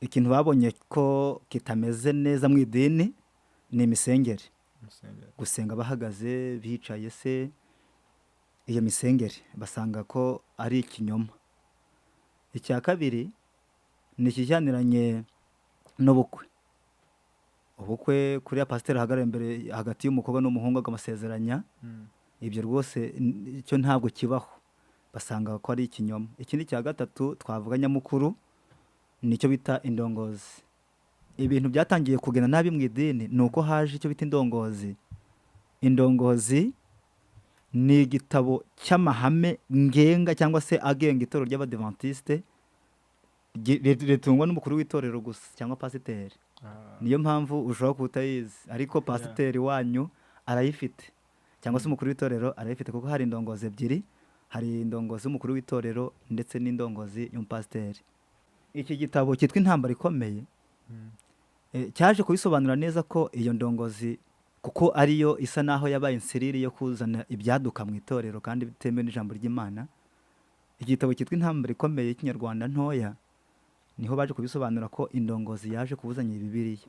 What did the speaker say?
Ikintu babonye ko kitameze neza mu idini ni imisengere. Imisengere. Gusenga bahagaze, bicaye se, iyo misengere basanga ko ari ikinyoma. Icya kabiri ni ikijyaniranye n'ubukwe. Ubukwe kuriya pasiteri ahagarara imbere hagati y'umukobwa n'umuhungu akamusezeranya, ibyo rwose icyo ntabwo kibaho, basanga ko ari ikinyoma. Ikindi cya gatatu twavuga nyamukuru ni icyo bita indongozi. Ibintu byatangiye kugenda nabi mu idini ni uko haje icyo bita indongozi. Indongozi ni igitabo cy'amahame ngenga cyangwa se agenga itorero ry'Abadivantisite, ritungwa n'umukuru w'itorero gusa cyangwa pasiteri. Niyo mpamvu ushobora kuba utayizi, ariko pasiteri wanyu arayifite cyangwa se umukuru w'itorero arayifite, kuko hari indongozi ebyiri: hari indongozi y'umukuru w'itorero ndetse n'indongozi y'umupasiteri. Iki gitabo cyitwa Intambara Ikomeye cyaje kubisobanura neza ko iyo ndongozi, kuko ariyo isa naho yabaye insiriri yo kuzana ibyaduka mu itorero kandi bitemewe n'ijambo ry'Imana. Igitabo cyitwa Intambara Ikomeye y'Ikinyarwanda ntoya niho baje kubisobanura ko indongozi yaje kubuzanya Bibiliya.